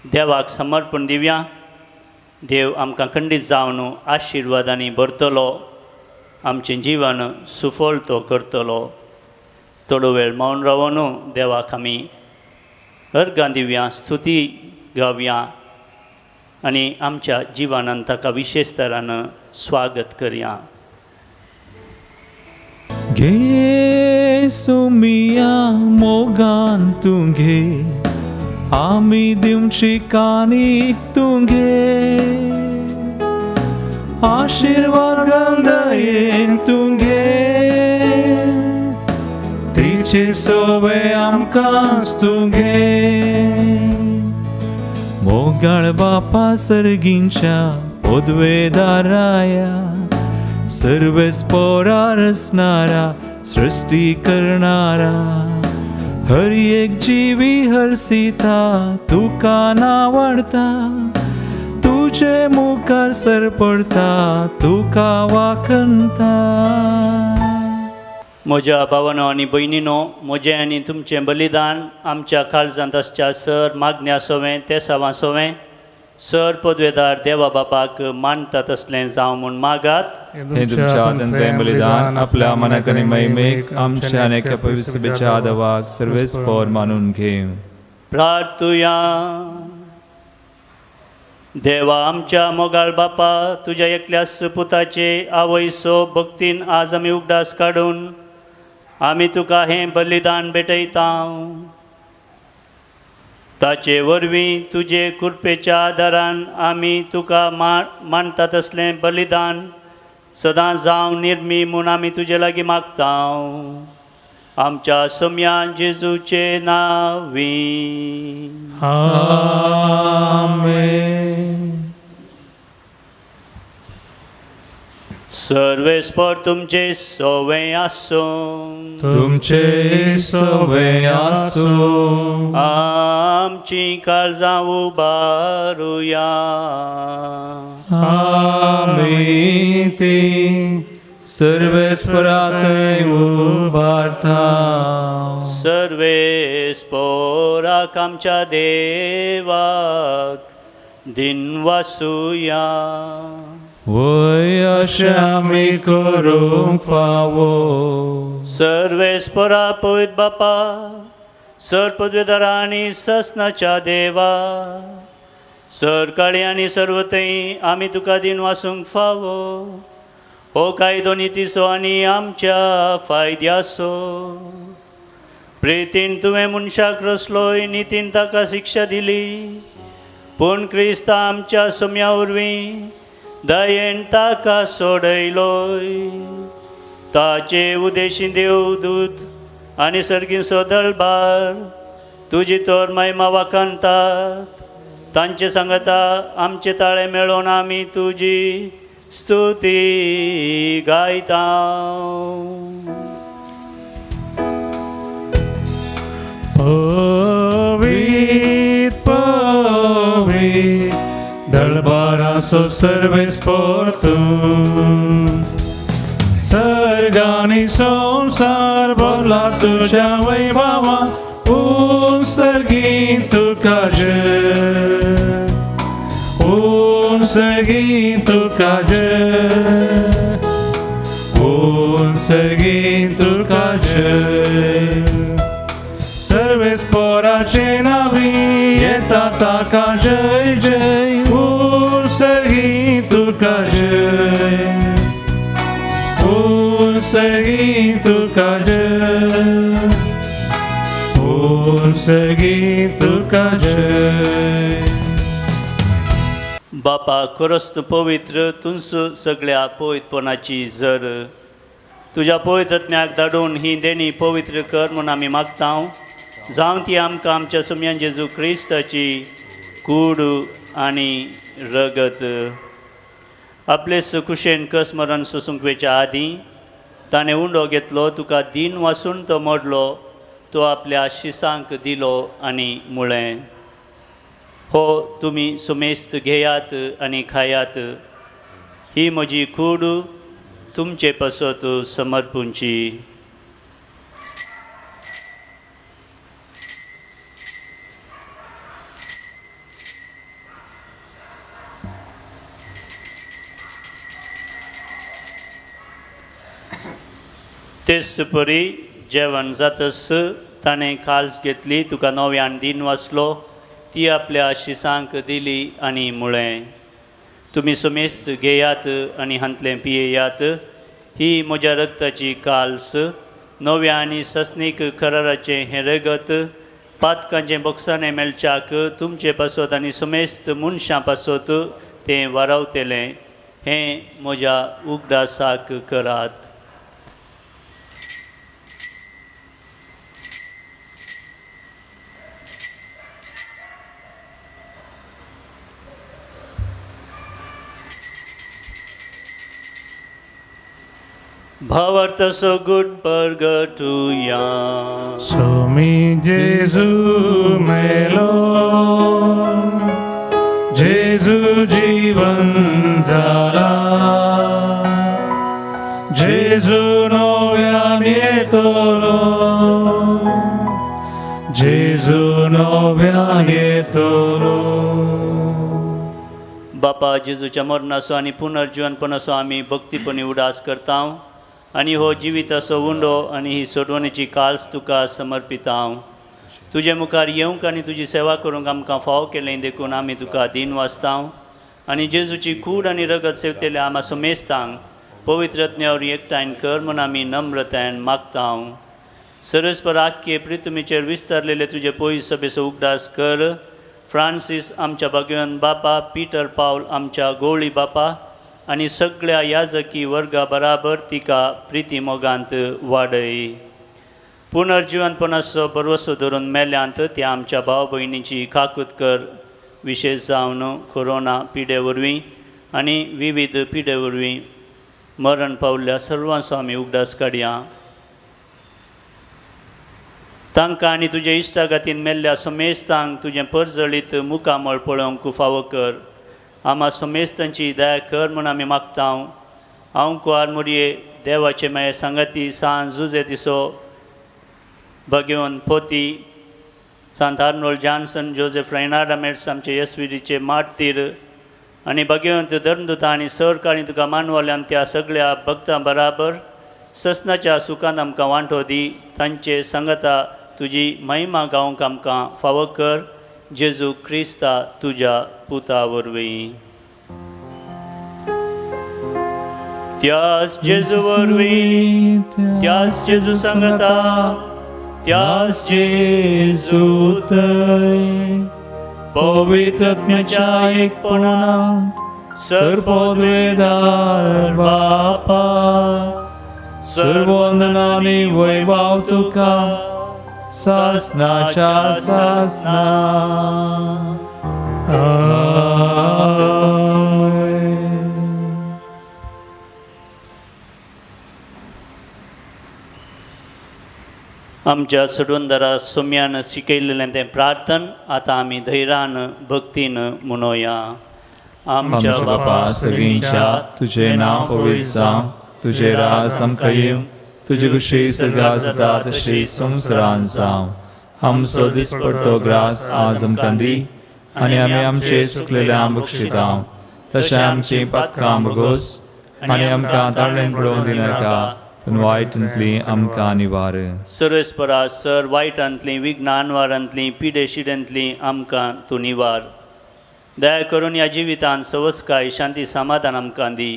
देवाक समर्पण दिवया. देव आमकां खंडीत जावन आशिर्वादांनी भरतलो, आमचें जीवन सुफळ तो करतलो. थोडो वेळ मौन रावन देवाक आमी अर्गां दिवया, स्तुती गावया आनी आमच्या जिवनान ताका विशेश तरान स्वागत करया. घे सुमिया मोगान तूं घे, आमी दिवची कानीक तूं घे, आशिर्वाद घाल तूं घे, तिचे सोवे आमकां तूं घे. मोगान मोगाळ बापा सर्गींच्या पदवेदाराया सर्वेस पोरा रचणारा सृष्टी करणारा हर एक जीवी हरसिता तुका नावडता तुझे मुखार सरपडता तुका वाखणता. म्हज्या भावानो आनी भयणीनो, म्हजें आनी तुमचें बलिदान आमच्या काळजांत आसच्या सर मागण्या सोवें तेसावां सोवें सर पदवेदार देवा बापाक मानता तसलें जावं म्हूण मागात. हे तुमच्या हातांतलें बलिदान आपल्या मनाक आनी महिमेक आमच्या आनी एका पवित्र सभेच्या आदवाक सर्वेस पोर मानून घे. प्रार्थुया. देवा आमच्या मोगाळ बापा, तुज्या एकल्याच पुताचे आवयसो भक्तीन आज आमी उगडास काडून आमी तुका हें बलिदान भेटयता. ताचे वरवीं तुजे कृपेच्या आदारान आमी तुका मानता तसलें बलिदान सदां जावं निर्मी म्हूण आमी तुजे लागीं मागता. आमच्या सोम्या जेजूचे नांवी आमेन. सर्वेस्पर तुमचे सोवें आसूं. तुमचे सोवें आसूं. आमची काळजां उबारुया. आमी ती सर्वेस्परा थंय उबारता. सर्वेस्पराक आमच्या देवाक दिनवासुया. वय अशें आमी करूंक फावो. सर्वेस्परा पवित्र बापा, सर पदवेदारा आनी ससनाच्या देवा, सर काळी आनी सर्वथंय आमी तुका दिनवासूंक फावो. हो कायदो नितीचो आनी आमच्या फायद्याचो. प्रेतीन तुवें मनशाक रचलोय, नितीन ताका शिक्षा दिली, पूण क्रिस्त आमच्या सोम्या वरवीं दयेन ताका सोडयलोय. ताचे उदेशी देवदूत आनी सर्गींचो दळबार तुजी तर महिमा वाखाणतात. तांचे सांगता आमचे ताळे मेळोवन आमी तुजी स्तुती गायता. पवित्र पवित्र दळबाराचो सर्वेस्पर तूं, सर्ग आनी संवसार भरला तुज्या वैभवा, उंच तुका जय, उंच तुका जय, उंच तुका जय. सर्वेस्पराचे नांवी येता ताका जय जय, उंच तुका जय, उंच तुका जय, उंच तुका जय. बापा खरोच तूं पवित्र, तूंच सगळ्या पवित्रपणाची जर. तुज्या पवित्रज्ञाक धाडून ही देणी पवित्र कर म्हूण आमी मागता. जावं ती आमकां आमच्या सोम्यान जेजू क्रिस्ताची कूड आनी रगत. आपले सुखुशेन कसमरण सोसूंक वेच्या आदीं ताणें उंडो घेतलो, तुका दीन वासून तो मोडलो, तो आपल्या शिसांक दिलो आनी म्हळें, हो तुमी सुमेस्त घेयात आनी खायात, ही म्हजी कूड तुमचे पासत समर्पूंची. तेच परी जेवण जातस ताणें काल्स घेतली, तुका नव्यान दीन वाचलो, ती आपल्या शिसांक दिली आनी म्हळें, तुमी सुमेस्त घेयात आनी हांतलें पियेयात, ही म्हज्या रक्ताची काल्स, नव्या आनी सस्नीक कराराचें हें रगत पातकांचें बोक्साणें मेळच्याक तुमचे पासत आनी सुमेस्त मनशां पासत तें वारावतलें. हें म्हज्या उगडासाक करात. भावार्थाचो गुट परगटुया. स्वामी जेजू मेलो, जेजू जीवन जाला, जेजू नव्यान येतलो, जेजू नव्यान येतलो. बापा, जेजूच्या मरणाचो आनी पुनर्जीवनपणाचो आमी भक्तीपणी उडास करता आनी हो जिविताचो उंडो आनी ही सोडवणेची काल्स तुका समर्पिता. तुजे मुखार येवंक आनी तुजी सेवा करूंक आमकां फावो केलें देखून आमी तुका दीन वाचता आनी जेजूची कूड आनी रगत सेवतेल्या आमा समेस्तांक पवित्रज्ञावर एकठांय कर म्हूण आमी नम्रतायेन मागता. सरस्पर आख्खे प्रितुमीचेर विस्तारलेले तुजे पयस सभेचो उगडास कर. फ्रांसीस आमच्या भाग्यवंत बापा, पीटर पावल आमच्या गोवळी बापा आनी सगळ्या याजकी वर्गा बराबर तिका प्रिती मोगांत वाडय. पुनर्जिवनपणाचो भरवसो धरून मेल्यांत त्या आमच्या भाव भयणीची काकूत कर, विशेश जावन कोरोना पिडे वरवीं आनी विविध पिडे वरवीं मरण पावल्ल्या सर्वांचो आमी उगडास काडया. तांकां आनी तुज्या इश्टागातीन मेल्ल्या समेस्तांक तुजें परजळीत मुखामळ पळोवंक फावो कर. आमा समेस्तांची दया कर म्हूण आमी मागता. हांव कुवार मुरये देवाचे माये सांगाती सांत जुजे दिसो भगवंत पोती, सांत आर्नोल्ड जॉन्सन, जोसेफ रेनार्ड मेट्स आमचे येसविरीचे मार्तीर आनी भगवंत धर्मदूता आनी सरकाळी तुका मानवल्यान त्या सगळ्या भक्तां बराबर ससनाच्या सुखांत आमकां वांटो दी. तांचे सांगाता तुजी महिमा गावंक आमकां फावो कर. जेजू क्रिस्ता तुज्या पुता वरवीं. त्यास जेजू वरवीं, त्यास जेजू सांगाता, त्यास जेजू थंय पवित्रत्म्याच्या एकपणांत सर्वोद्वेदार बापा, सर्वंदनानी वैभव तुका सासनाच्या सासना. आमच्या सोडवणदारा सोम्यान शिकयलेलें तें प्रार्थन आतां आमी धैर्यान भक्तीन म्हणोया. आमच्या बापा सगळींच्या तुजें नांव पवित्र जावं, तुजें राज आमकां येवं, तुजी खुशी सर्गात जाता तशी संवसारांत जावं. आमचो दिसपडतो ग्रास आज आमकां दी आनी आमी आमचे चुकलेल्यांक बक्षिता तशें आमचीं पातकां भोगोस आनी आमकां ताळ्यान पडोवन दिनाका, पूण वायटांतली आमकां निवार. सर्वेस्परा सर वायटांतली विघ्नानवारांतली पिडेशिडेंतली आमकां तूं निवार. दया करून ह्या जिवितांत सवस्काय शांती समाधान आमकां दी.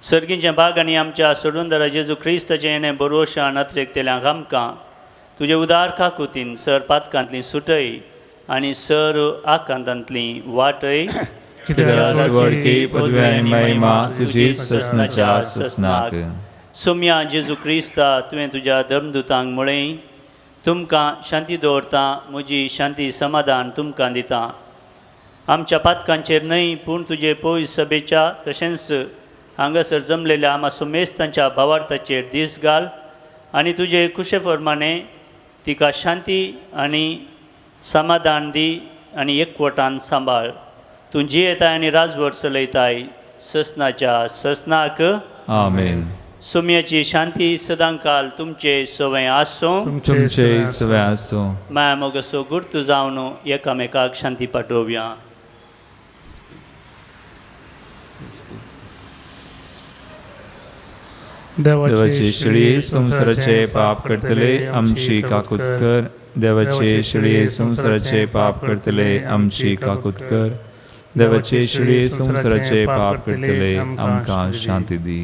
सर्गींच्या भाग आनी आमच्या सोडूनदारा जेजू क्रिस्ताचें येणें बरोवशान अत्रेकतेल्यांक आमकां तुजे उदार काकुतीन सर पातकांतली सुटय आनी सर आकांतांतली वाटय. सोम्या जेजू क्रिस्ता, तुवें तुज्या धर्मदूतांक म्हळें, तुमकां शांती दवरता, म्हजी शांती समाधान तुमकां दिता. आमच्या पातकांचेर न्हय पूण तुजे पयस सभेच्या तशेंच हांगासर जमलेल्या आमा सुमेस्तांच्या भावार्थाचेर दीस घाल आनी तुजे कुशे फरमाने तिका शांती आनी समाधान दी आनी एकवटान सांबाळ. तूं जियेताय आनी राजवट चलयताय ससनाच्या ससनाक. आमेन. सोम्याची शांती सदांकाल तुमचे सवय आसूं. तुमचे सवय आसूं. माया मोगाचो गुर्तू जावन एकामेकाक शांती पाठोवया. देवाचे शिळये संवसाराचे पाप करतले आमची काकूत कर. देवाचे शिळये संवसाराचे पाप करतले आमची काकूत कर. देवाचे शिळये संवसाराचे पाप करतले आमकां शांती दी.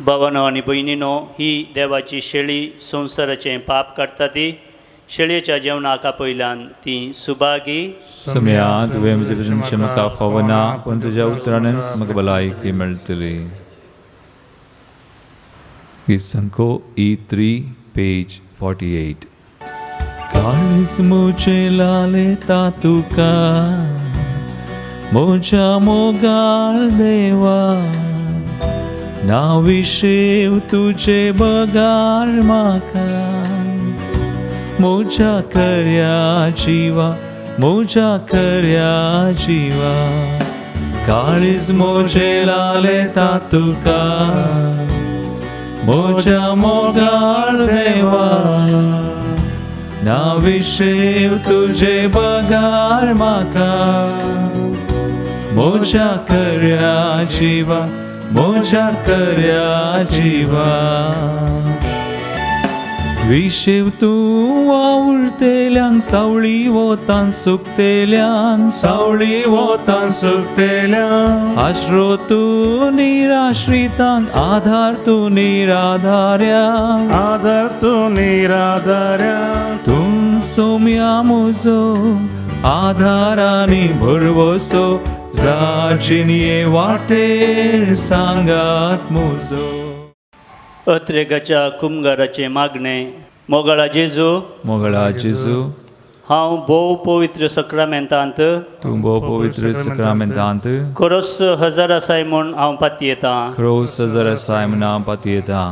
भावानो आनी भयणीनो, ही देवाची शेळी संवसाराचें पाप काडटा ती शेळयेच्या जेवणाक आपयल्यान ती सुभागी. सम्या, तुवें म्हजे भजनचें म्हाका फावना, पूण तुज्या उतरानच म्हाका भलायकी मेळटली. संको E3 page 48. काळीज मुझे लालेता तुका, म्हज्या मोगाळ देवा ना विशेव तुजे बगार म्हाका म्हज्या खऱ्या जिवा म्हज्या खऱ्या जिवा काळीज म्हजें लालेता तुका म्हज्या मोगाळ देवा ना विशेव तुजे बगार म्हाका म्हज्या खऱ्या जिवा म्हज्या खऱ्या जिवा विशेव तूं वावुरतेल्यांक सावळी वोतान सुकतेल्यांक सावळी वोतान सुकतेल्यांक आश्रो तूं निराश्रितांक आधार तूं निराधार्यांक आधार तूं निराधार्यांक तूं सोम्या म्हजो आधार आनी भरवसो जा जिणये वाटेर सांगात म्हजो. अत्रेगाच्या कुमगाराचें मागणें. मोगाळा जेजू मोगाळा जेजू हांव भोव पवित्र सक्रामेंतांत तूं भोव पवित्र सक्रामेंतांत खरोस हजार आसाय म्हूण हांव पातयेतां खरोस हजार आसाय म्हूण हांव पातयेतां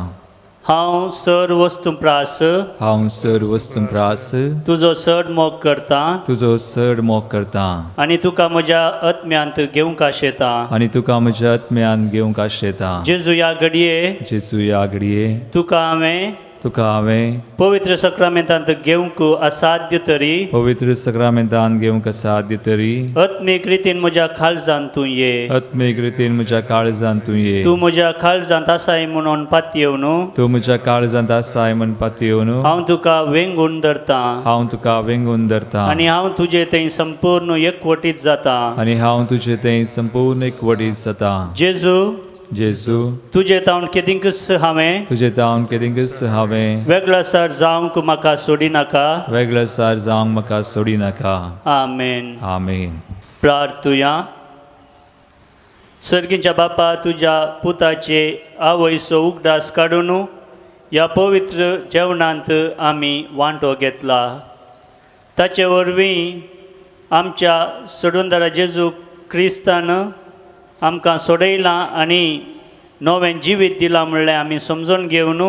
हांव सर वस्तू प्रास हांव सर वस्तू प्रास तुजो चड मोग करतां तुजो चड मोग करतां आनी तुका म्हज्या आत्म्यांत घेवंक आशेतां आनी तुका म्हज्या आत्म्यांत घेवंक आशेतां. जेजू ह्या घडये जेजू ह्या घडये तुका हांवें तुका हांवें पवित्र सक्रामेंतांत घेवंक असाध्य तरी पवित्र सक्रामेंतांत घेवंक असाध्य तरी आत्मीक रितीन म्हज्या काळजांत तूं ये आत्मीक रितीन म्हज्या काळजांत तूं ये तूं म्हज्या काळजांत आसाय म्हणून पातयेवन तूं म्हज्या काळजांत आसाय म्हूण पातयेवन हांव तुका वेंगून धरतां हांव तुका वेंगून धरतां आनी हांव तुजे थंय संपूर्ण एकवटीत जातां आनी हांव तुजे थंय संपूर्ण एकवटीत जातां. जेजू जेजू तुजे तावन केदिंकच हांवें तुजे तावन केदिंकच हांवें वेगळासार जावंक म्हाका सोडिनाका वेगळासार जावंक म्हाका सोडिनाका. आमेन. आमेन. प्रार्थुया. सर्गीच्या बापा तुज्या पुताचे आवयचो उगडास काडून ह्या पवित्र जेवणांत आमी वांटो घेतला ताचे वरवीं आमच्या सोडूनदारा जेजू क्रिस्तान आमकां सोडयलां आनी नवें जिवीत दिलां म्हणलें आमी समजून घेवन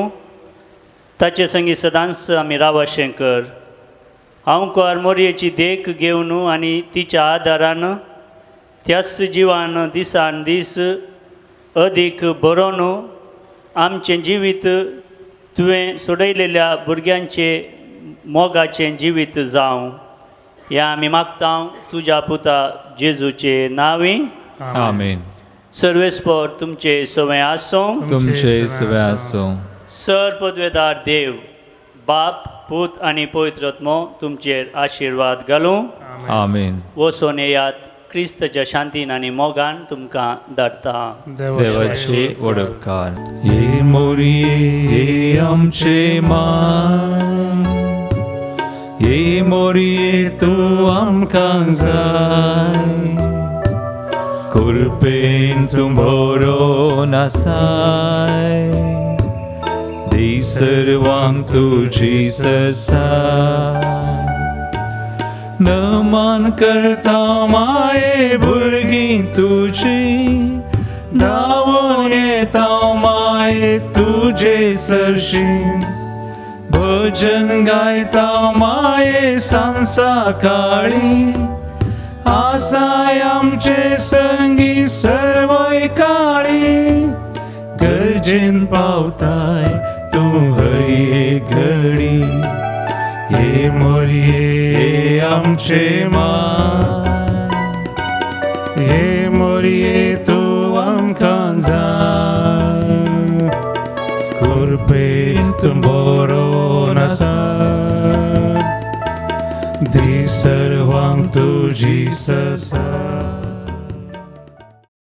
ताचे संगी सदांच आमी रावशें कर. हांव कुवार मोरयेची देख घेवन आनी तिच्या आदारान त्याच जिवान दिसान दीस अदीक बरोवन आमचें जिवीत तुवें सोडयलेल्या भुरग्यांचे मोगाचें जिवीत जावं ह्या आमी मागता तुज्या पुता जेजूचे नांवी. आमेन. सर्वेस्पर तुमचे सवे आसूं तुमचे सवे आसूं. सर पदवेदार देव बाप पूत आनी पवित्र आत्मो तुमचेर आशिर्वाद घालूं. आमेन. वचून येयात क्रिस्ताच्या शांतीन आनी मोगान तुमकां धाडटा. देवाचे वडपकार. हे मोरये हे आमचे माय हे मोरये तूं आमकां जाय कृपेन तूं भरोन आसाय दी सर्वांक तुजी ससाय नमन करता माये भुरगीं तुजी धांवून येता माये तुजे सरशी भजन गायता माये सांसा काळी आसाय आमचे संगी सर्वय काळी गरजेन पावताय तूं हर एक घडी हे मोरये हे आमचे माय हे मोरये तूं आमकां जाय कृपेन तूं बरोवन आसा दी सर्वांक तुजी सर.